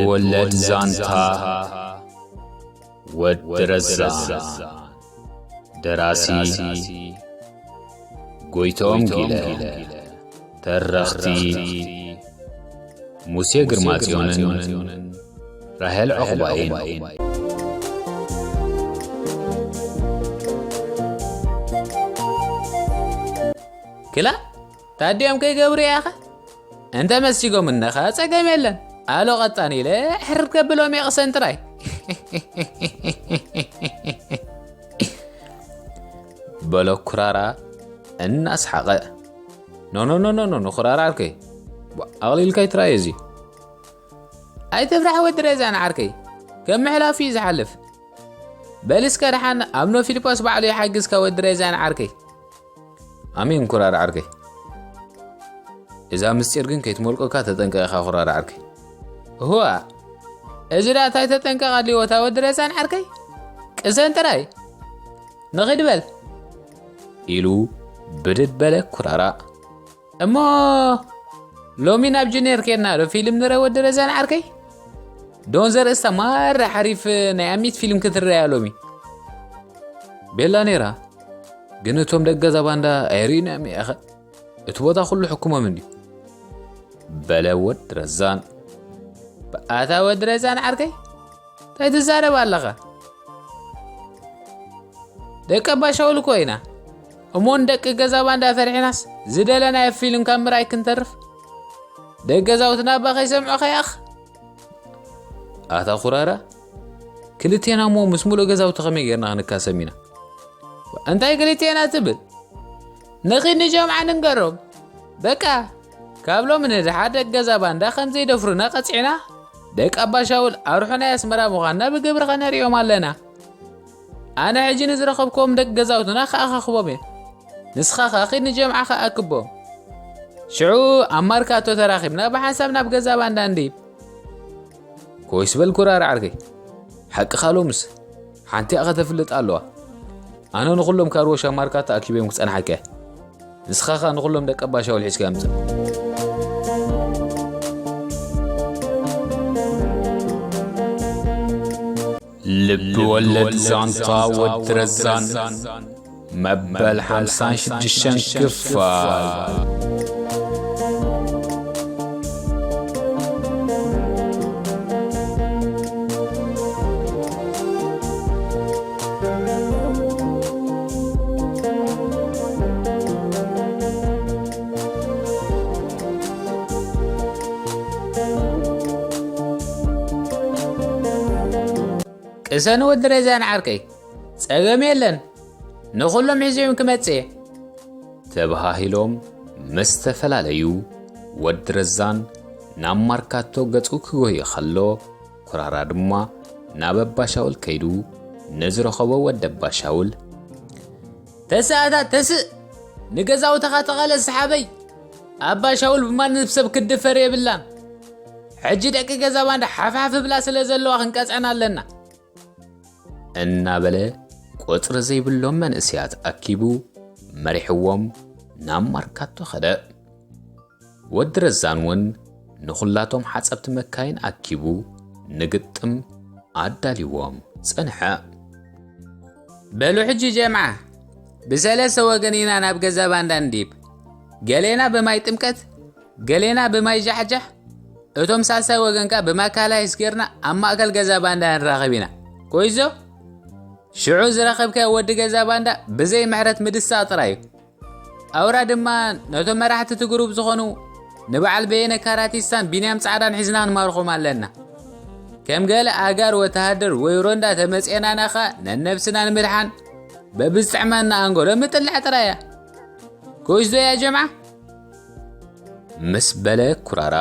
ወለድ ዛንታ ወዲ ረዛን። ደራሲ ጎይቶም ጊለ። ተረኽቲ ሙሴ ግርማጽዮንን ራሄል ዑቕባይን። ክላ ታዲኦም ከይገብሩ እያኸ? እንተ መሲጎም እነኻ ጸገም የለን። ኣሎ ቀጣን ኢለ ሕርር ከብሎም የቕሰን ጥራይ። በሎ ኩራራ እናስሓቐ። ኖ፣ ኖ፣ ኖ፣ ኖ፣ ኖ፣ ኩራራ ዓርከይ። ኣቕሊልካ ይትራየ እዚ። ኣይትፍራሕ ወዲ ረዛን ዓርከይ። ከም ምሕላፉ እዩ ዝሓልፍ። በል እስከ ደሓን ኣምኖ ፊልጶስ ባዕሉ ይሓግዝካ ወዲ ረዛን ዓርከይ። ኣሜን ኩራራ ዓርከይ። እዛ ምስጢር ግን ከይትመልቆካ ተጠንቀቕ ኢኻ ኩራራ ዓርከይ። እዋ፣ እዚ ደኣ እንታይ ተጠንቀቕ ኣድልዎ እታ ወዲ ረዛን ዓርከይ? ቅሰን ጥራይ። ንኺድ በል። ኢሉ ብድድ በለ ኩራራ። እሞ ሎሚ ናብ ጁኒየር ኬድና ዶ ፊልም ንረ ወዲ ረዛን ዓርከይ? ዶን ዘርእስታ ማራ ሓሪፍ ናይ ኣሚት ፊልም ክትረያ ሎሚ። ቤላ ነይራ፣ ግን እቶም ደገ እዛ ባንዳ ኣይርእዩና እዮም ኢኸ? እቲ ቦታ ኩሉ ሕኩሞም እንድዩ። በለ ወዲ ረዛን። ብኣታ ወዲ ረዛን ዓርከይ? እንታይ ትዛረብ ኣለኻ? ደቂ ኣባ ሻውል እኮ ኢና። እሞ ንደቂ ገዛ ባንዳ ፈሪሕናስ ዝደለናዮ ፊልም ካብ ምርኣይ ክንተርፍ? ደቂ ገዛውትና እባ ከይሰምዑ ከይኣኽ። ኣታ ኩራራ፣ ክልቴና እሞ ምስ ሙሉእ ገዛውቲ ከመይ ጌርና ክንካሰም ኢና? እንታይ ክልቴና ትብል? ንኺድ ንጀምዓ ንንገሮም። በቃ፣ ካብ ሎሚ ንደሓር ደቂ ገዛ ባንዳ ከም ዘይደፍሩና ቀጺዕና፣ ደቂ ኣባ ሻውል ኣርሑ ናይ ኣስመራ ምዃንና ብግብሪ ከነርእዮም ኣለና። ኣነ ሕጂ ንዝረኸብክዎም ደቂ ገዛውትና ከኣኻኽቦም እየ። ንስኻ ኸኣ ኺድ ንጀምዓ ከኣክቦም። ሽዑ ኣብ ማርካቶ ተራኺብና ብሓንሳብ ናብ ገዛ ባንዳ እንድይብ። ኮይስ በል ኩራራ ዓርከይ። ሓቅኻ ሎምስ ሓንቲ እያ ከተፍልጥ ኣለዋ። ኣነ ንኹሎም ካርዎሽ ኣብ ማርካቶ ኣኪበዮም ክጸንሓካ እየ። ንስኻ ኸኣ ንኹሎም ደቂ ኣባ ሻውል ሒዝካ ምጽእ። ልቢ ወለድ ዛንታ ወዲ ረዛን መበል ሓምሳን ሽዱሽተን ክፋል። ቅሰን ወዲ ረዛን ዓርከይ፣ ጸገም የለን፣ ንኹሎም ሒዘዮም ክመጽእ እየ። ተበሃሂሎም ምስ ተፈላለዩ፣ ወዲ ረዛን ናብ ማርካቶ ገጹ ክጎሂ ከሎ፣ ኩራራ ድማ ናብ ኣባሻውል ከይዱ ንዝረኸቦ ወዲ ኣባሻውል፣ "ተስእ ኣታ ተስእ፣ ንገዛውትኻ ተቓለስ ዝሓበይ። ኣባሻውል ብማንም ሰብ ክድፈር የብላን። ሕጂ ደቂ ገዛ ባንዳ ሓፍሓፍ ብላ ስለ ዘለዋ ክንቀጽዐን ኣለና." እናበለ ቁጽሪ ዘይብሎም መንእሰያት ኣኪቡ መሪሕዎም ናብ ማርካቶ ኸደ። ወዲ ረዛን እውን ንኹላቶም ሓጸብቲ መካይን ኣኪቡ ንግጥም ኣዳልይዎም ጸንሐ። በሉ ሕጂ ጀምዓ፣ ብሰለስተ ወገን ኢና ናብ ገዛ ባንዳ እንዲብ። ገሌና ብማይ ጥምቀት፣ ገሌና ብማይ ጃሕጃሕ፣ እቶም ሳልሳይ ወገን ከኣ ብማካላይስ ጌርና ኣብ ማእከል ገዛ ባንዳ ንራኸብ ኢና። ኮይዞ፣ ሽዑ ዝረኸብካዮ ወዲ ገዛ ባንዳ ብዘይ ምሕረት ምድሳቕ ጥራይ እዩ። ኣውራ ድማ ነቶም መራሕቲ እቲ ግሩፕ ዝኾኑ ንበዓል በየነ ካራቲስታን ቢንያም ጻዕዳን ሒዝና ክንማርኾም ኣለና። ከም ገለ ኣጋር ወተሃደር ወይ ሮንዳ ተመጽኤናና ኸኣ ነነብስና ንምድሓን በብዝጥዕመና ኣንጎሎ ምጥላዕ ጥራይ እያ። ኮይስ ዶ እያ ጀምዓ? ምስ በለ ኩራራ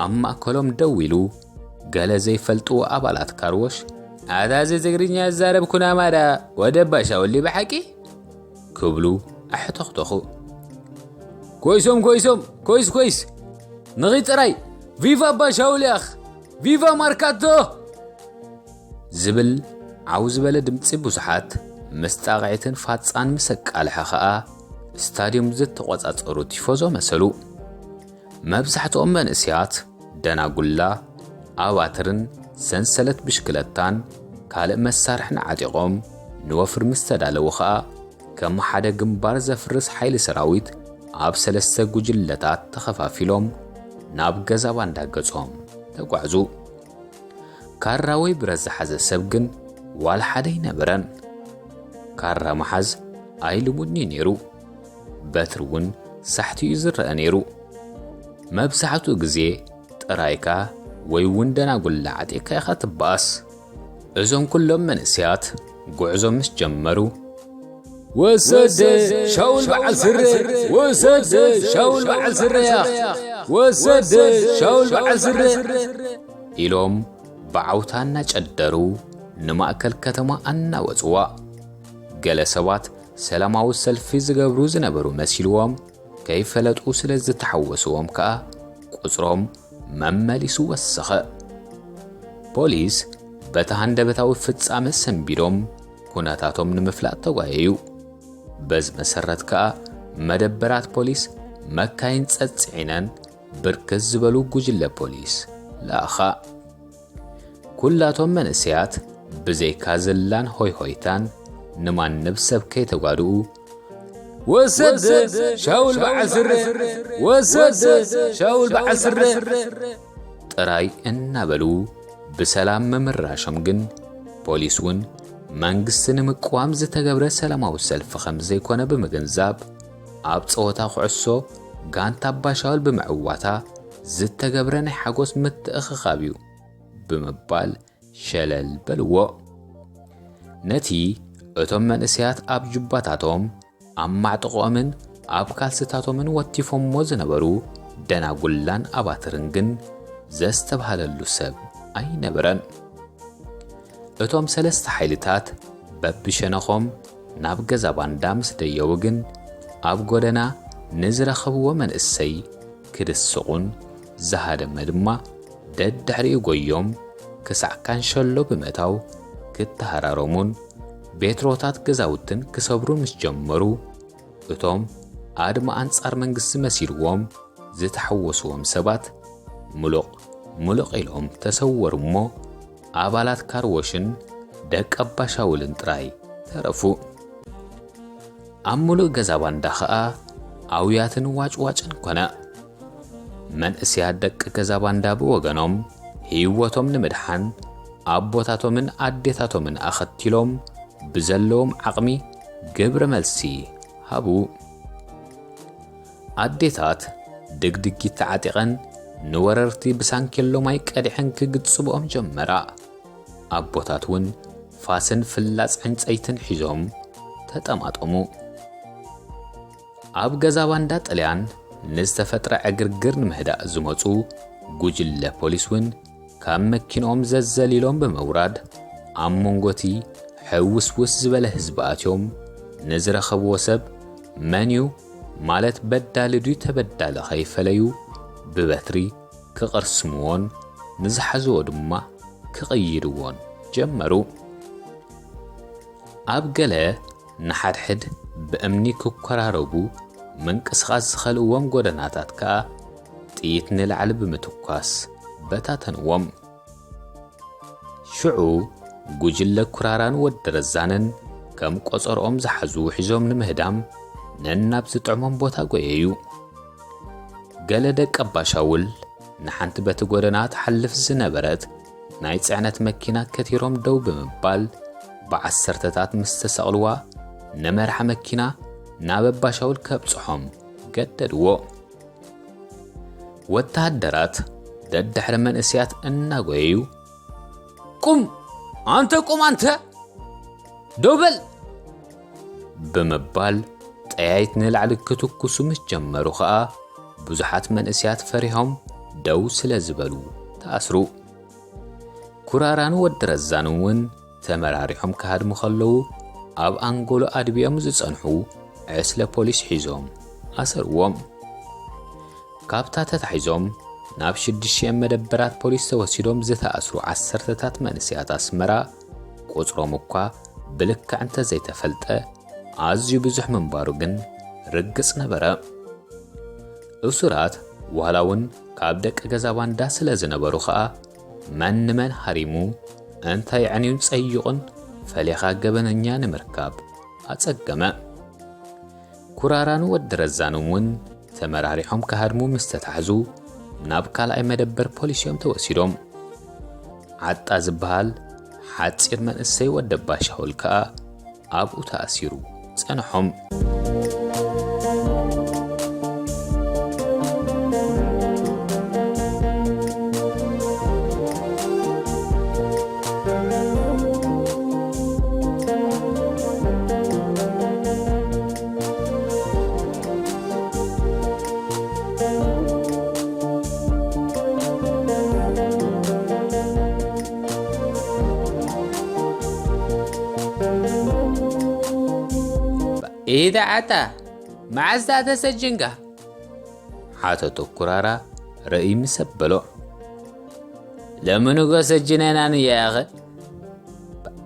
ኣብ ማእከሎም ደው ኢሉ ገለ ዘይፈልጥዎ ኣባላት ካርዎሽ፣ "ኣታ እዚ ትግርኛ ዝዛረብ ኩናማ ድኣ ወዲ ኣባሻውል ድዩ ብሓቂ?" ክብሉ ኣሕተኽተኹ። "ኮይሶም፣ ኮይሶም፣ ኮይስ፣ ኮይስ! ንኺድ ጥራይ! ቪቫ ኣባሻውል ያኽ! ቪቫ ማርካቶ!" ዝብል ዓው ዝበለ ድምጺ ብዙሓት ምስ ጣቕዒትን ፋጻን ምስ ኣቃልሐ ኸኣ፣ ስታድዮም ዝተቖጻጸሩ ቲፎዞ መሰሉ። መብዛሕትኦም መንእሰያት ደናጉላ፣ ኣባትርን ሰንሰለት ብሽክለታን ካልእ መሳርሕን ዓጢቖም ንወፍሪ ምስ ተዳለዉ ኸኣ፣ ከም ሓደ ግንባር ዘፍርስ ሓይሊ ሰራዊት ኣብ ሰለስተ ጉጅለታት ተኸፋፊሎም ናብ ገዛ ባንዳ ገጾም ተጓዕዙ። ካራ ወይ ብረት ዝሓዘ ሰብ ግን ዋላ ሓደ ኣይነበረን። ካራ ምሓዝ ኣይልሙድን እዩ ነይሩ። በትሪ እውን ሳሕቲ እዩ ዝረአ ነይሩ። መብዛሕትኡ ግዜ ጥራይካ ወይ እውን ደናጉላ ዓጢቕካ ኢኻ ትበኣስ። እዞም ኩሎም መንእሰያት ጉዕዞ ምስ ጀመሩ፣ "ወሰደ ሻውል በዓል ስረ፣ ወሰደ ሻውል በዓል ስረ፣ ወሰደ ሻውል በዓል ስረ" ኢሎም ብዓውታ እናጨደሩ ንማእከል ከተማ ኣናወጽዋ። ገለ ሰባት ሰላማዊ ሰልፊ ዝገብሩ ዝነበሩ መሲልዎም፣ ከይፈለጡ ስለ ዝተሓወስዎም ከኣ ቁጽሮም መመሊሱ ወሰኸ። ፖሊስ በቲ ሃንደበታዊ ፍጻመ ሰንቢዶም ኩነታቶም ንምፍላጥ ተጓየዩ። በዚ መሰረት ከኣ መደበራት ፖሊስ መካይን ጸጽዒነን ብርክት ዝበሉ ጉጅለ ፖሊስ ለኣኻ። ኩላቶም መንእሰያት ብዘይካ ዝላን ሆይሆይታን ንማንም ሰብ ከይተጓድኡ፣ "ወሰደ ሻውል በዓል ስረ፣ ወሰደ ሻውል በዓል ስረ" ጥራይ እናበሉ ብሰላም ምምራሾም ግን፣ ፖሊስ እውን መንግስቲ ንምቅዋም ዝተገብረ ሰላማዊ ሰልፊ ከም ዘይኮነ ብምግንዛብ፣ ኣብ ጸወታ ኩዕሶ ጋንታ ኣባሻውል ብምዕዋታ ዝተገብረ ናይ ሓጎስ ምትእኽኻብ እዩ ብምባል ሸለል በልዎ። ነቲ እቶም መንእሰያት ኣብ ጁባታቶም፣ ኣብ ማዕጥቖምን ኣብ ካልስታቶምን ወቲፎሞ ዝነበሩ ደናጉላን ኣባትርን ግን ዘስተብሃለሉ ሰብ ኣይነበረን። እቶም ሰለስተ ሓይልታት በብሸነኾም ናብ ገዛ ባንዳ ምስ ደየቡ ግን፣ ኣብ ጎደና ንዝረኸብዎ መንእሰይ ክድስቑን ዝሃደመ ድማ ደድሕሪኡ ጎዮም ክሳዕ ካንሸሎ ብምእታው ክተሃራረሙን ቤትሮታት ገዛውትን ክሰብሩ ምስ ጀመሩ፣ እቶም ኣድማ ኣንጻር መንግስቲ መሲልዎም ዝተሓወስዎም ሰባት ምሉቕ ምሉቕ ኢሎም ተሰወሩ እሞ፣ ኣባላት ካርዎሽን ደቂ ኣባሻውልን ጥራይ ተረፉ። ኣብ ምሉእ ገዛ ባንዳ ኸኣ ኣውያትን ዋጭዋጭን ኮነ። መንእሰያት ደቂ ገዛ ባንዳ ብወገኖም ህይወቶም ንምድሓን ኣቦታቶምን ኣዴታቶምን ኣኸቲሎም ብዘለዎም ዓቕሚ ግብረ መልሲ ሃቡ። ኣዴታት ድግድጊት ተዓጢቐን ንወረርቲ ብሳንኬሎ ማይ ቀዲሐን ክግጽብኦም ጀመራ። ኣቦታት እውን ፋስን ፍላጽ ዕንጸይትን ሒዞም ተጠማጠሙ። ኣብ ገዛ ባንዳ ጥልያን ንዝተፈጥረ ዕግርግር ንምህዳእ ዝመጹ ጉጅለ ፖሊስ እውን ካብ መኪንኦም ዘዘሊሎም ብምውራድ፣ ኣብ መንጎቲ ሕውስውስ ዝበለ ህዝቢ ኣትዮም፣ ንዝረኸብዎ ሰብ መን እዩ ማለት በዳሊ ድዩ ተበዳሊ ከይፈለዩ ብበትሪ ክቕርስምዎን ንዝሓዝዎ ድማ ክቕይድዎን ጀመሩ። ኣብ ገለ ንሓድሕድ ብእምኒ ክኮራረቡ ምንቅስቓስ ዝኸልእዎም ጎደናታት ከኣ ጥይት ንላዕሊ ብምትኳስ በታተንዎም። ሽዑ ጉጅለ ኩራራን ወዲ ረዛንን ከም ቆጸርኦም ዝሓዙ ሒዞም ንምህዳም ነናብ ዝጥዕሞም ቦታ ጎየዩ። ገለ ደቂ ኣባሻውል ንሓንቲ በቲ ጎደና ትሓልፍ ዝነበረት ናይ ጽዕነት መኪና ከቲሮም ደው ብምባል፣ ብዓሰርተታት ምስ ተሰቕልዋ፣ ንመርሓ መኪና ናብ ኣባሻውል ከብጽሖም ገደድዎ። ወተሃደራት ደድሕሪ መንእሰያት እናጎየዩ፣ "ቁም! ኣንተ ቁም! ኣንተ ደው በል!" ብምባል ጠያይት ንላዕሊ ክትኩሱ ምስ ጀመሩ ኸኣ፣ ብዙሓት መንእሰያት ፈሪሆም ደው ስለ ዝበሉ ተኣስሩ። ኩራራን ወዲ ረዛን እውን ተመራሪሖም ክሃድሙ ከለዉ፣ ኣብ ኣንጎሎ ኣድቢኦም ዝጸንሑ ዕስለ ፖሊስ ሒዞም ኣሰርዎም። ካብታ ተታሒዞም ናብ ሽዱሽተ መደበራት ፖሊስ ተወሲዶም ዝተኣስሩ ዓሰርተታት መንእሰያት ኣስመራ፣ ቁጽሮም እኳ ብልክዕ እንተዘይተፈልጠ፣ ኣዝዩ ብዙሕ ምንባሩ ግን ርግጽ ነበረ። እሱራት ዋላ እውን ካብ ደቂ ገዛ ባንዳ ስለ ዝነበሩ ኸኣ፣ መን ንመን ሃሪሙ እንታይ ዕንዩን ጸይቑን ፈሊኻ ገበነኛ ንምርካብ ኣጸገመ። ኩራራን ወዲ ረዛንን እውን ተመራሪሖም ክሃድሙ ምስ ተታሕዙ ናብ ካልኣይ መደበር ፖሊስ እዮም ተወሲዶም። ዓጣ ዝበሃል ሓጺር መንእሰይ ወዲ ኣባሻውል ከኣ ኣብኡ ተኣሲሩ ጸንሖም። ኢዳ ዓጣ፣ መዓዝ ደኣ ተሰጅንካ? ሓተቶ ኩራራ ርእይ ምስ ኣበሎ። ሎሚ ንጎ ሰጅነና ንያኸ?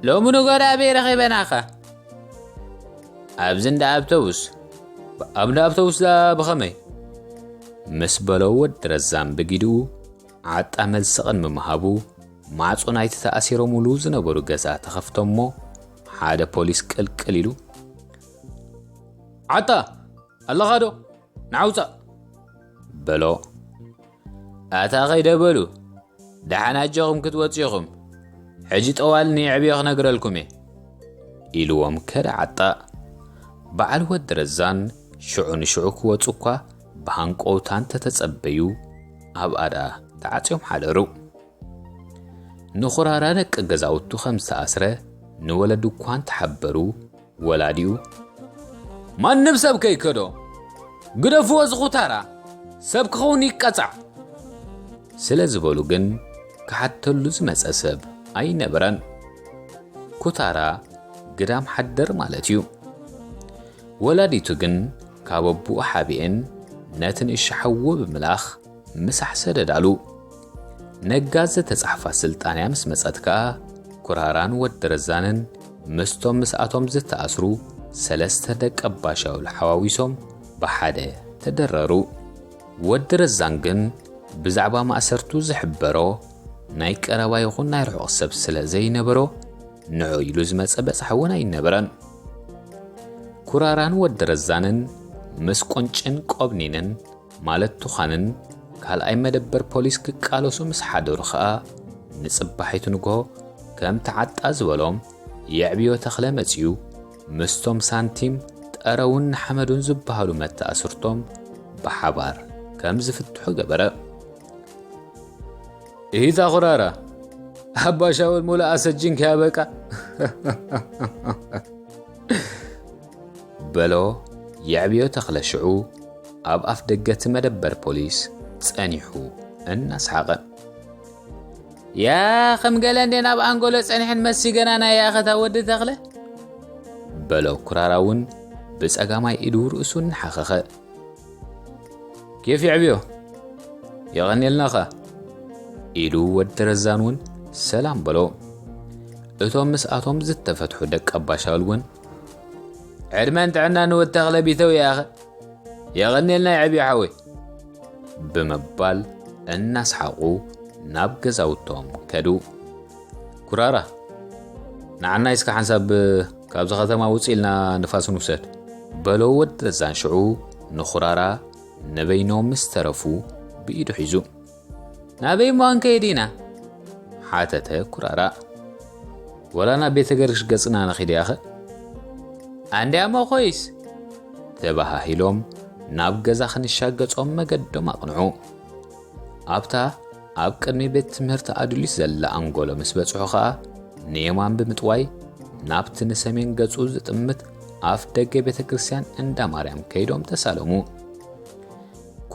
ሎሚ ንጎ ደኣ ኣበይ ረኺበናኻ? ኣብዚ እንዳ ኣውቶቡስ። ኣብ እንዳ ኣውቶቡስ ደኣ ብኸመይ? ምስ በሎ ወዲ ረዛን ብጊድኡ ዓጣ መልሲ ቅድሚ ምሃቡ፣ ማዕጾ ናይቲ ተኣሲሮምሉ ዝነበሩ ገዛ ተኸፍቶ እሞ፣ ሓደ ፖሊስ ቅልቅል ኢሉ፣ "ዓጣ፣ ኣለኻ ዶ? ንዓውጻእ!" በሎ። "ኣታ ኸይደ በሉ፣ ደሓን ኣጆኹም ክትወጹ ኢኹም። ሕጂ ጠዋል ንየዕብዮ ክነግረልኩም እየ" ኢልዎም ከደ ዓጣ። በዓል ወዲ ረዛን ሽዑ ንሽዑ ክወጹ እኳ ብሃንቀውታ እንተተጸበዩ፣ ኣብኣ ደኣ ተዓጽዮም ሓደሩ። ንኹራራ ደቂ ገዛውቱ ከም ዝተኣስረ ንወለዱ እኳ እንተሓበሩ፣ ወላዲኡ፣ "ማንም ሰብ ከይከዶ፣ ግደፍዎ እዚ ኩታራ፣ ሰብ ክኸውን ይቀጻዕ" ስለ ዝበሉ ግን ክሓተሉ ዝመጸ ሰብ ኣይነበረን። ኩታራ ግዳም ሓደር ማለት እዩ። ወላዲቱ ግን ካብ ኣቦኡ ሓቢኤን ነቲ ንእሽሓዎ ብምልኣኽ ምሳሕ ሰደዳሉ። ነጋ ዝተጻሕፋ ስልጣንያ ምስ መጸት ከኣ፣ ኩራራን ወዲ ረዛንን ምስቶም ምስኣቶም ዝተኣስሩ ሰለስተ ደቂ ኣባሻውል ሓዋዊሶም ብሓደ ተደረሩ። ወዲ ረዛን ግን ብዛዕባ ማእሰርቱ ዝሕበሮ ናይ ቀረባ ይኹን ናይ ርሑቕ ሰብ ስለ ዘይነበሮ፣ ንዑ ኢሉ ዝመጸ በጻሒ እውን ኣይነበረን። ኩራራን ወዲ ረዛንን ምስ ቁንጭን ቆብኒንን ማለት ቱኻንን ካልኣይ መደበር ፖሊስ ክቃለሱ ምስ ሓደሩ ኸኣ፣ ንጽባሒቱ ንግሆ ከም ተዓጣ ዝበሎም የዕብዮ ተኽለ መጺኡ፣ ምስቶም ሳንቲም፣ ጠረውን ንሓመዱን ዝበሃሉ መተኣስርቶም ብሓባር ከም ዝፍትሑ ገበረ። "እሂታ ኩራራ፣ ኣባ ሻውል ሙሉእ ኣሰጅንካያ በቃ" በሎ የዕብዮ ተኽለ ሽዑ ኣብ ኣፍ ደገ እቲ መደበር ፖሊስ ጸኒሑ እናሰሓቐ። "ያ፣ ከም ገለ እንዴ ናብ ኣንጎሎ ጸኒሐን መሲገና ናይ ያኸታ ወዲ ተኽለ?" በሎ ኩራራ እውን ብጸጋማይ ኢዱ ርእሱ እናሓኸኸ። "ኬፍ የዕብዮ፣ የቐንየልናኻ" ኢሉ ወዲ ረዛን እውን ሰላም በሎ። እቶም ምስኣቶም ዝተፈትሑ ደቂ ኣባሻውል እውን፣ "ዕድመን ጥዕናን ንወዲ ተኽለ ቢተው ያኸ፣ የቐንየልና የዕብዮ ሓወይ" ብምባል እናሰሓቑ ናብ ገዛውቶም ከዱ። "ኩራራ፣ ንዓናይ እስከ ሓንሳብ ካብዚ ከተማ ውጽእ ኢልና ንፋስ ንውሰድ" በሎ ወዲ ረዛን ሽዑ ንኹራራ ንበይኖም ምስ ተረፉ ብኢዱ ሒዙ። "ናበይ እሞ ክንከይድ ኢና?" ሓተተ ኩራራ። "ወላ ናብ ቤተ ገርግሽ ገጽና ንኺድ ያኸ?" "ኣንድያ እሞ ኮይስ!" ተባሃሂሎም ናብ ገዛ ክንሻገጾም መገዶም ኣቕንዑ። ኣብታ ኣብ ቅድሚ ቤት ትምህርቲ ኣዱሊስ ዘላ ኣንጎሎ ምስ በጽሑ ኸኣ፣ ንየማን ብምጥዋይ ናብቲ ንሰሜን ገጹ ዝጥምት ኣፍ ደገ ቤተ ክርስቲያን እንዳ ማርያም ከይዶም ተሳለሙ።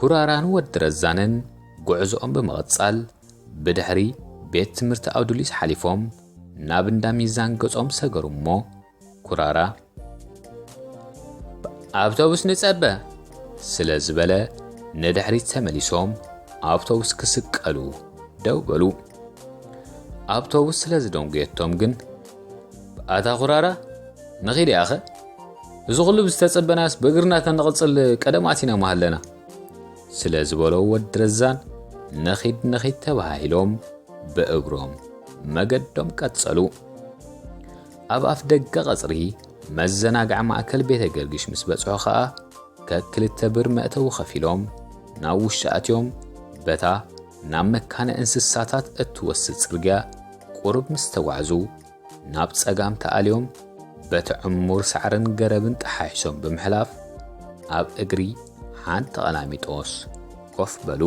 ኩራራን ወዲ ረዛንን ጉዕዞኦም ብምቕጻል፣ ብድሕሪ ቤት ትምህርቲ ኣዱሊስ ሓሊፎም ናብ እንዳ ሚዛን ገጾም ሰገሩ እሞ፣ ኩራራ፣ "ኣውቶቡስ ንጸበ" ስለ ዝበለ፣ ንድሕሪት ተመሊሶም ኣውቶቡስ ክስቀሉ ደው በሉ። ኣውቶቡስ ስለ ዝደንጉየቶም ግን፣ "ኣታ ኩራራ፣ ንኺድ ያኸ? እዚ ኩሉ ብዝተጸበናስ ብእግርና ተንቕጽል ቀደም ኣቲና ምሃለና" ስለ ዝበሎ ወዲ ረዛን፣ "ንኺድ ንኺድ" ተባሂሎም ብእግሮም መገዶም ቀጸሉ። ኣብ ኣፍ ደገ ቀጽሪ መዘናግዒ ማእከል ቤተ ገርግሽ ምስ በጽሑ ኸኣ፣ ከክልተ ብር መእተዊ ከፊሎም ናብ ውሽጢ ኣትዮም፣ በታ ናብ መካነ እንስሳታት እትወስድ ጽርግያ ቁሩብ ምስ ተጓዕዙ፣ ናብ ጸጋም ተኣልዮም፣ በቲ ዕሙር ሳዕርን ገረብን ጠሓሒሶም ብምሕላፍ፣ ኣብ እግሪ ሓንቲ ቀላሚጦስ ኮፍ በሉ።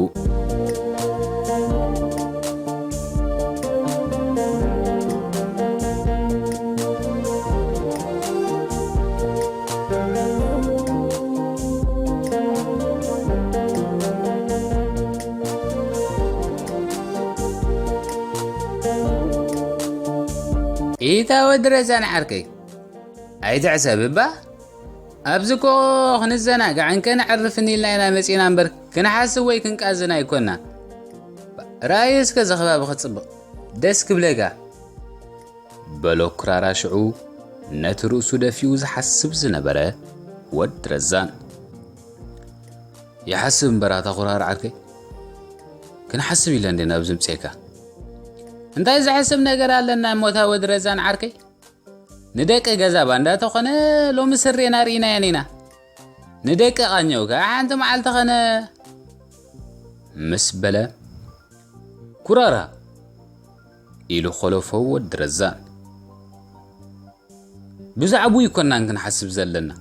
ኢታ ወዲ ረዛን ዓርከይ፣ ኣይትዕሰብ እባ። ኣብዚ እኮ ክንዘናጋዕን ከነዕርፍን ኢልና ኢና መጺና እምበር፣ ክንሓስብ ወይ ክንቃዝን ኣይኮናን። ርኣዮ እስከ እዚ ከባቢ ክጽብቕ፣ ደስ ክብለካ። በሎ ኩራራ ሽዑ ነቲ ርእሱ ደፊኡ ዝሓስብ ዝነበረ ወዲ ረዛን። ይሓስብ እምበር ኣታ ኩራራ ዓርከይ፣ ክንሓስብ ኢለ እንዴ ናብ ዝምጽኤካ። እንታይ ዝሕስብ ነገር ኣለና እሞ እታ ወዲ ረዛን ዓርከይ? ንደቂ ገዛ ባንዳ ተኾነ ሎሚ ስሬና ርኢናየን ኢና። ንደቂ ቃኘው ከኣ ሓንቲ መዓልቲ ኸነ ምስ በለ፣ ኩራራ ኢሉ ኾለፎ ወዲ ረዛን። ብዛዕባኡ ኣይኮናን ክንሓስብ ዘለና።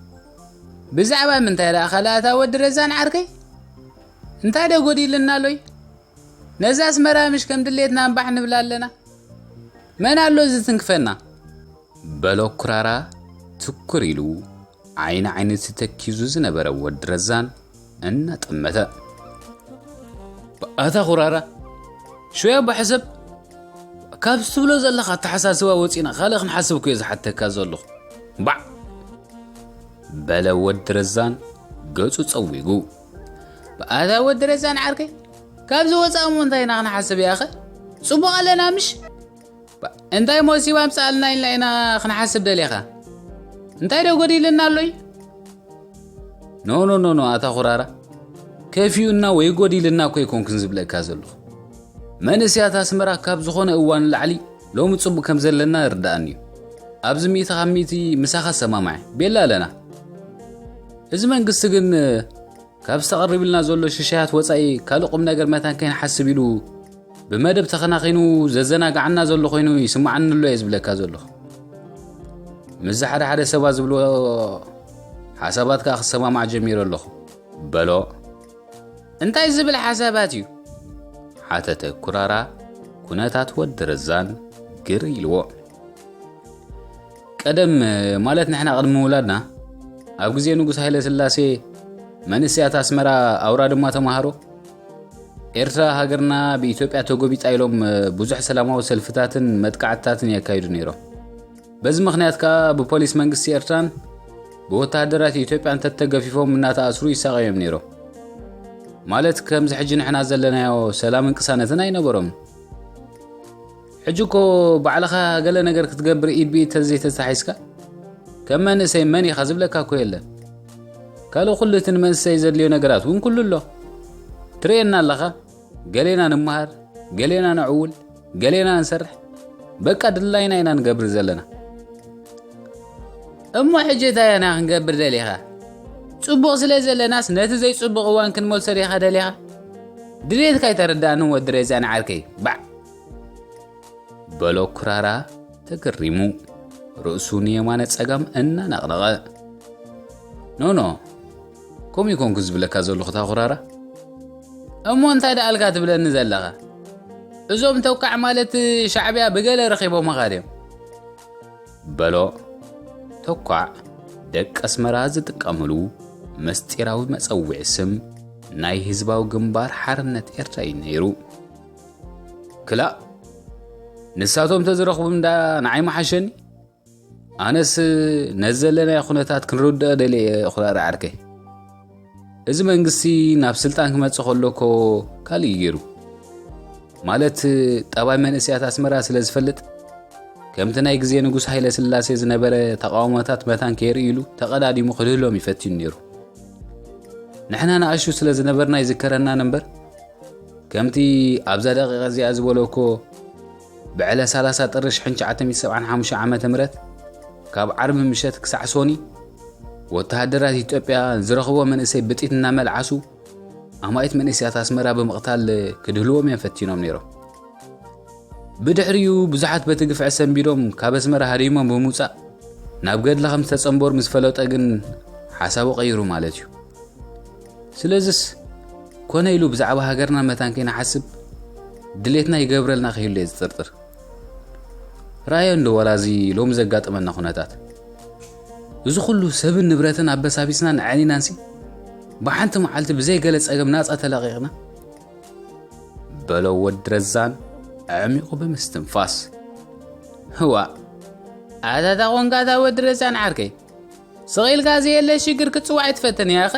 ብዛዕባ ምንታይ ደኣ ካልኣታ ወዲ ረዛን ዓርከይ? እንታይ ዶ ጎዲልና ኣሎይ? ነዛ ኣስመራ ምሽ ከም ድሌትና እምባሕ ንብላ ኣለና። መን ኣሎ ዝትንክፈና? በሎ ኩራራ ትኩር ኢሉ ዓይኒ ዓይኒ ተተኪዙ ዝነበረ ወዲ ረዛን እናጠመተ። ኣታ ኩራራ፣ ሽወያ ባሕሰብ፣ ካብ ትብሎ ዘለኻ ኣተሓሳስባ ወፂና ካልእ ክንሓስብ እኮ እየ ዝሓተካ ዘለኹ። ባዕ! በለ ወዲ ረዛን ገጹ ጸዊጉ። ኣታ ወዲ ረዛን ዓርከይ፣ ካብዚ ወፃእ እሞ እንታይ ኢና ክንሓስብ ያኸ? ጽቡቕ ኣለና ምሽ? ባ-፣ እንታይ ሞሲባ ኣምጻልና ኢልና ኢና ክንሓስብ ደሊኻ? እንታይ ዶ ጎዲልና ኣሎይ? ኖ፣ ኖ፣ ኖ፣ ኖ፣ ኣታ ኩራራ። ከፊኡና ወይ ጎዲልና እኮ ኣይኮንኩን ዝብለካ ዘለኹ። መንእሰያት ኣስመራ ካብ ዝኾነ እዋን ንላዕሊ ሎሚ ጽቡቕ ከም ዘለና ይርድኣኒ እዩ። ኣብዚ ሚእቲ ካብ ሚእቲ ምሳኻ ሰማማዕ። ቤላ ኣለና። እዚ መንግስቲ ግን ካብ ዝተቐርብልና ዘሎ ሽሻያት ወጻኢ ካልእ ቁም ነገር መታን ከይንሓስብ ኢሉ ብመደብ ተኸናኺኑ ዘዘናግዓና ዘሎ ኮይኑ ይስምዓኒ ኣሎ እየ ዝብለካ ዘለኹ። ምስዚ ሓደ ሓደ ሰባት ዝብልዎ ሓሳባት ከኣ ክሰማማዕ ጀሚረ ኣለኹ። በሎ። እንታይ ዝብል ሓሳባት እዩ? ሓተተ ኩራራ ኩነታት ወዲ ረዛን ግር ኢልዎ። ቀደም ማለት ንሕና ቅድሚ ምውላድና ኣብ ግዜ ንጉስ ሃይለ ስላሴ መንእሰያት ኣስመራ ኣውራ ድማ ተማሃሮ ኤርትራ ሃገርና ብኢትዮጵያ ተጎቢጣ ኢሎም ብዙሕ ሰላማዊ ሰልፍታትን መጥቃዕትታትን የካይዱ ነይሮም። በዚ ምኽንያት ከኣ ብፖሊስ መንግስቲ ኤርትራን ብወተሃደራት ኢትዮጵያን ተተገፊፎም እናተኣስሩ ይሳቐዮም ነይሮም። ማለት ከምዚ ሕጂ ንሕና ዘለናዮ ሰላምን ቅሳነትን ኣይነበሮምን። ሕጂ እኮ ባዕልኻ ገለ ነገር ክትገብር ኢድ ብኢድ ተዘይተተሓሒዝካ ከም መንእሰይ መን ኢኻ ዝብለካ እኮ የለን። ካልእ ኩሉ እቲ ንመንእሰይ ዘድልዮ ነገራት እውን ኩሉ ኣሎ። ትርእየና ኣለኻ፣ ገሌና ንመሃር፣ ገሌና ነዕውል፣ ገሌና ንሰርሕ። በቃ ድላይና ኢና ንገብር ዘለና። እሞ ሕጂ እንታይ ኢና ክንገብር ደሊኻ? ጽቡቕ ስለ ዘለናስ ነቲ ዘይጽቡቕ እዋን ክንመልሶ ዲኻ ደሊኻ? ድሌትካ ኣይተረዳእንን ወዲ ረዛን ዓርከይ። ባዕ! በሎ ኩራራ ተገሪሙ ርእሱ ንየማነ ጸጋም እናነቕነቐ። ኖ፣ ኖ፣ ከምኡ ይኮንኩ ዝብለካ ዘለኹ እታ ኩራራ። እሞ እንታይ ደኣልካ ትብለኒ ዘለኻ? እዞም ተኳዕ ማለት ሻዕብያ ብገለ ረኺቦምኻ ድዮም? በሎ። ተኳዕ ደቂ ኣስመራ ዝጥቀምሉ መስጢራዊ መጸውዒ ስም ናይ ህዝባዊ ግንባር ሓርነት ኤርትራ እዩ ነይሩ። ክላእ፣ ንሳቶም ተዝረኽቡ እንዳ ንዓይ መሓሸኒ። ኣነስ ነዚ ዘለናዮ ኩነታት ክንርድኦ ደልየ እየ፣ ኩራራ ዓርከይ። እዚ መንግስቲ ናብ ስልጣን ክመጽእ ከሎ እኮ ካልእ እዩ ገይሩ። ማለት፣ ጠባይ መንእሰያት ኣስመራ ስለ ዝፈልጥ፣ ከምቲ ናይ ግዜ ንጉስ ሃይለ ስላሴ ዝነበረ ተቃውሞታት መታን ከየርኢ ኢሉ ተቐዳዲሙ ክድህሎም እዩ ፈቲኑ ነይሩ። ንሕና ንኣሽቱ ስለ ዝነበርና ይዝከረናን እምበር፣ ከምቲ ኣብዛ ደቂቕ እዚኣ ዝበሎ እኮ ብዕለ ሰላሳ ጥሪ ሽሕን ትሽዓተ ሚእትን ሰብዓን ሓሙሽተ ዓመተ ምህረት ካብ ዓርቢ ምሸት ክሳዕ ሶኒ ወተሃደራት ኢትዮጵያ ዝረኽቦ መንእሰይ ብጥይት እናመልዓሱ ኣማኢት መንእሰያት ኣስመራ ብምቕታል ክድህልዎም እዮም ፈቲኖም ነይሮም። ብድሕሪኡ ብዙሓት በቲ ግፍዒ ሰንቢዶም ካብ ኣስመራ ሃዲሞም ብምውጻእ ናብ ገድሊ ከም ዝተጸንበሩ ምስ ፈለጠ ግን ሓሳቡ ቀይሩ ማለት እዩ። ስለዝስ ኮነ ኢሉ ብዛዕባ ሃገርና መታን ከይንሓስብ ድሌትና ይገብረልና ክህሉ እየ ዝጥርጥር። ራእዮ እንዶ ዋላ እዚ ሎሚ ዘጋጠመና ኩነታት፣ እዚ ኩሉ ሰብን ንብረትን ኣበሳቢስናን ኣዕኒናንሲ ብሓንቲ መዓልቲ ብዘይ ገለ ጸገም ናጻ ተለቒቕና? በሎ ወዲ ረዛን ኣዕሚቑ ብምስትንፋስ። ህዋ ኣታታ ኾንካ እታ ወዲ ረዛን ዓርከይ፣ ስቕ ኢልካ ዘየለ ሽግር ክትጽዋዕ ኣይትፈትን እያ ኸ?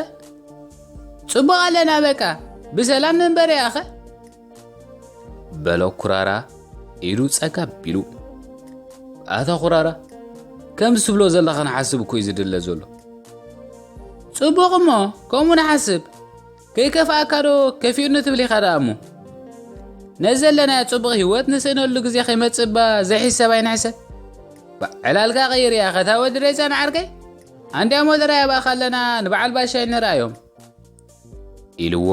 ጽቡቕ ኣለና በቃ፣ ብሰላም ንንበር እያ ኸ? በሎ ኩራራ ኢዱ ጸጋብ ቢሉ። ኣታ ኩራራ፣ ከምዚ ትብሎ ዘለኻ ንሓስብ እኮ እዩ ዝድለ ዘሎ። ጽቡቕ እሞ፣ ከምኡ ንሓስብ። ከይከፍኣካ ዶ ከፊኡኒ ትብል ኢኻ ደኣ እሞ? ነዚ ዘለናዮ ጽቡቕ ህይወት ንስእነሉ ግዜ ከይመጽእ እባ ዘይሕሰብ ኣይንሕሰብ። ባ-፣ ዕላልካ ቀይር እያ ኸታ ወዲ ሬዛ ንዓርከይ። ኣንድያሞ ጥራይ ኣባኻ ኣለና፣ ንበዓል ባሻይ ንርኣዮም። ኢልዎ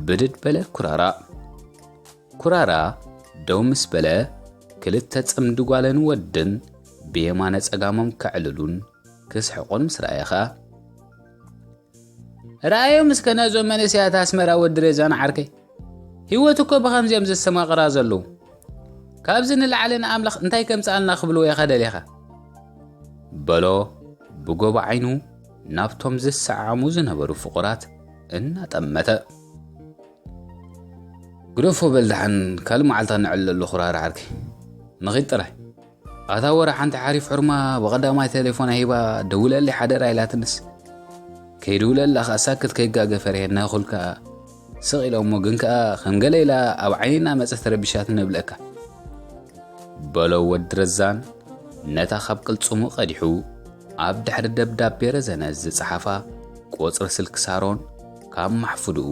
ብድድ በለ ኩራራ። ኩራራ ደው ምስ በለ፣ ክልተ ጽምዲ ጓልን ወድን ብየማነ ጸጋሞም ከዕልሉን ክስሕቑን ምስ ረኣየ ኸኣ፣ ረኣዮም እስከ ነዞም መንእሰያት ኣስመራ ወዲ ሬዛን ዓርከይ። ህይወት እኮ ብኸምዚኦም ዘስተማቕራ ዘለዉ። ካብዚ ንላዕሊ ንኣምላኽ እንታይ ከምጽኣልና ክብልዎ ኢኻ ደሊኻ? በሎ ብጎቦ ዓይኑ ናብቶም ዝሰዓሙ ዝነበሩ ፍቑራት እናጠመተ። ግደፎ በል ደሓን ካልእ መዓልቲ ንዕለሉ ኩራራ ዓርከይ። ንኺድ ጥራይ። ኣታ ወረ ሓንቲ ሓሪፍ ሕርማ ብቐዳማይ ቴሌፎና ሂባ ደውለለይ ሓደራ ኢላትንስ። ከይድውለላ ኸኣ ሳክት ከይጋገ ፈሪሀ እናኹል ከኣ ስቕ ኢለ እሞ ግን ከኣ ከም ገለ ኢላ ኣብ ዓይኒ እናመጸት ተረቢሻትኒ እብለካ። በሎ ወዲ ረዛን ነታ ካብ ቅልጽሙ ቀዲሑ ኣብ ድሕሪ ደብዳቤ ረዘነ ዝጸሓፋ ቁጽሪ ስልኪ ሳሮን ካብ ማሕፉድኡ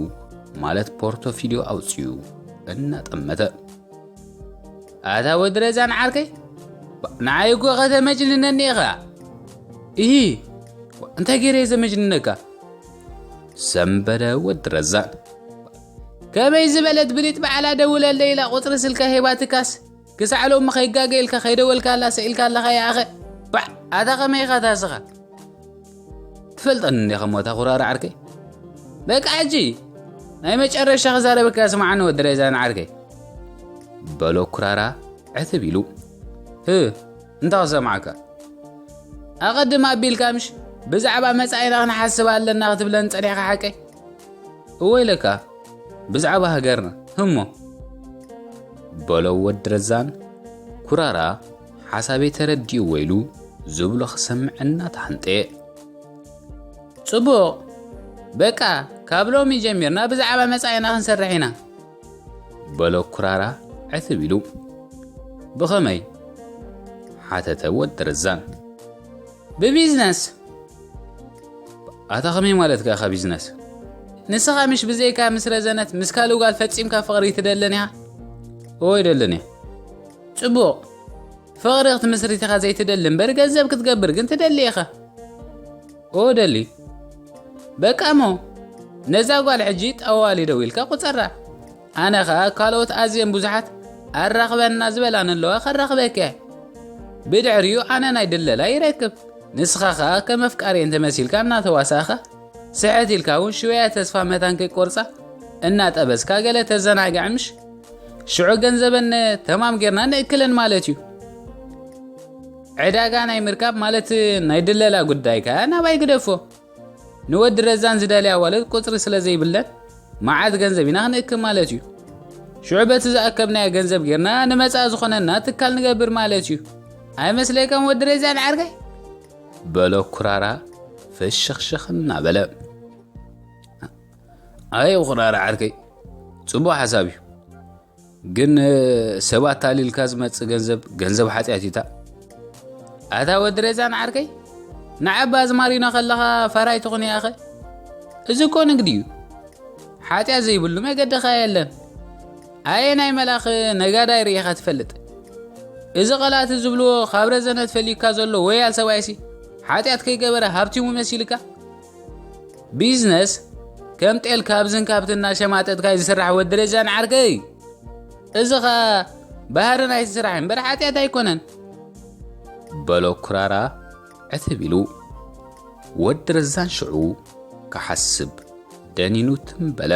ማለት ፖርቶፊልዮ ኣውጺኡ እናጠመተ። ኣታ ወዲ ረዛን ዓርከይ፣ ንዓይ እኮ ከተመጅንነኒ ኢኻ። እሂ፣ እንታይ ገይረ እየ ዘመጅንነካ? ሰንበደ ወዲ ረዛን። ከመይ ዝበለት ብሊጥ ባዕላ ደውለለይ ኢላ ቁጽሪ ስልካ ሂባትካስ፣ ክሳዕ ሎሚ ከይጋገ ኢልካ ከይደወልካላ ስኢልካ ኣለኻ ይኣኸ። ባዕ፣ ኣታ ከመይ ኢኻ ታስኻ? ትፈልጠኒ እንዲኻ እሞ እታ ኩራራ ዓርከይ። በቃ ሕጂ ናይ መጨረሻ ክዛረበካ ስምዓኒ ወዲ ረዛን ዓርከይ። በሎ ኩራራ ዕትብ ኢሉ። ህ፣ እንታይ ክሰምዓካ? ኣቐድም ኣቢልካ ምሽ ብዛዕባ መጻኢና ክንሓስብ ኣለና ክትብለኒ ጸኒሕካ ሓቀይ? እወ ኢለካ፣ ብዛዕባ ሃገርና። ህሞ። በሎ ወዲ ረዛን ኩራራ ሓሳበይ ተረዲእዎ ኢሉ ዝብሎ ክሰምዕ እናተሃንጠየ። ጽቡቕ፣ በቃ ካብ ሎሚ ጀሚርና ብዛዕባ መጻኢና ክንሰርሕ ኢና። በሎ ኩራራ ዕትብ ኢሉ። ብኸመይ? ሓተተ ወዲ ረዛን። ብቢዝነስ። ኣታ ከመይ ማለትካ ኢኻ ቢዝነስ? ንስኻ ምሽ ብዘይካ ምስ ረዘነት ምስ ካልእ ጓል ፈጺምካ ፍቕሪ ትደልን ኢኻ? እወ ይደልን እየ። ጽቡቕ። ፍቕሪ ክትምስርት ኢኻ ዘይትደሊ እምበር ገንዘብ ክትገብር ግን ትደሊ ኢኻ። እወ ደሊ። በቃ እሞ ነዛ ጓል ሕጂ ጠዋሊ ደው ኢልካ ቁጸራ። ኣነ ኸኣ ካልኦት ኣዝየን ብዙሓት ኣራኽበና ዝበላን ኣለዋ ከራኽበካ እየ። ብድሕሪኡ ኣነ ናይ ድለላ ይረክብ። ንስኻ ኸኣ ከም ኣፍቃሪ እንተመሲልካ እናተዋሳእኻ ስሕት ኢልካ እውን ሽወያ ተስፋ መታን ከይቆርጻ እናጠበስካ ገለ ተዘናግዐ ምሽ? ሽዑ ገንዘበን ተማም ጌርና ንእክለን ማለት እዩ። ዕዳጋ ናይ ምርካብ ማለት ናይ ድለላ ጉዳይ ከኣ ናባይ ግደፎ። ንወዲ ረዛን ዝደልያ ዋለት ቁጽሪ ስለ ዘይብለን መዓት ገንዘብ ኢና ክንእክብ ማለት እዩ። ሽዑ በቲ ዝኣከብናዮ ገንዘብ ጌርና ንመጻ ዝኾነና ትካል ንገብር ማለት እዩ። ኣይመስለካን ወዲ ረዛን ዓርከይ? በሎ ኩራራ ፍሽኽሽኽ እናበለ። ኣይ ኩራራ ዓርከይ፣ ጽቡቕ ሓሳብ እዩ። ግን ሰባት ታሊልካ ዝመጽእ ገንዘብ፣ ገንዘብ ሓጢኣት እዩታ። ኣታ ወዲ ረዛን ዓርከይ፣ ንዓባ ኣዝማሪኖ ከለኻ ፈራይ ትኹን እያኸ? እዚ እኮ ንግዲ እዩ። ሓጢኣት ዘይብሉ መገዲ ኸኣ የለን። ኣየናይ መልኣኽ ነጋዳይ ርኢኻ ትፈልጥ? እዚ ቐላእቲ ዝብልዎ ካብ ረዘነ ትፈልዩካ ዘሎ ወያል ሰብኣይሲ ሓጢኣት ከይገበረ ሃብቲሙ መሲልካ? ቢዝነስ ከም ጤል ካብዝን ካብቲ እናሸማጠጥካ እዩ ዝስራሕ ወዲ ረዛን ዓርከይ። እዚ ኸ ባህሪ ናይቲ ስራሕ እምበር ሓጢኣት ኣይኮነን። በሎ ኩራራ ዕትብ ኢሉ። ወዲ ረዛን ሽዑ ክሓስብ ደኒኑ ትም በለ።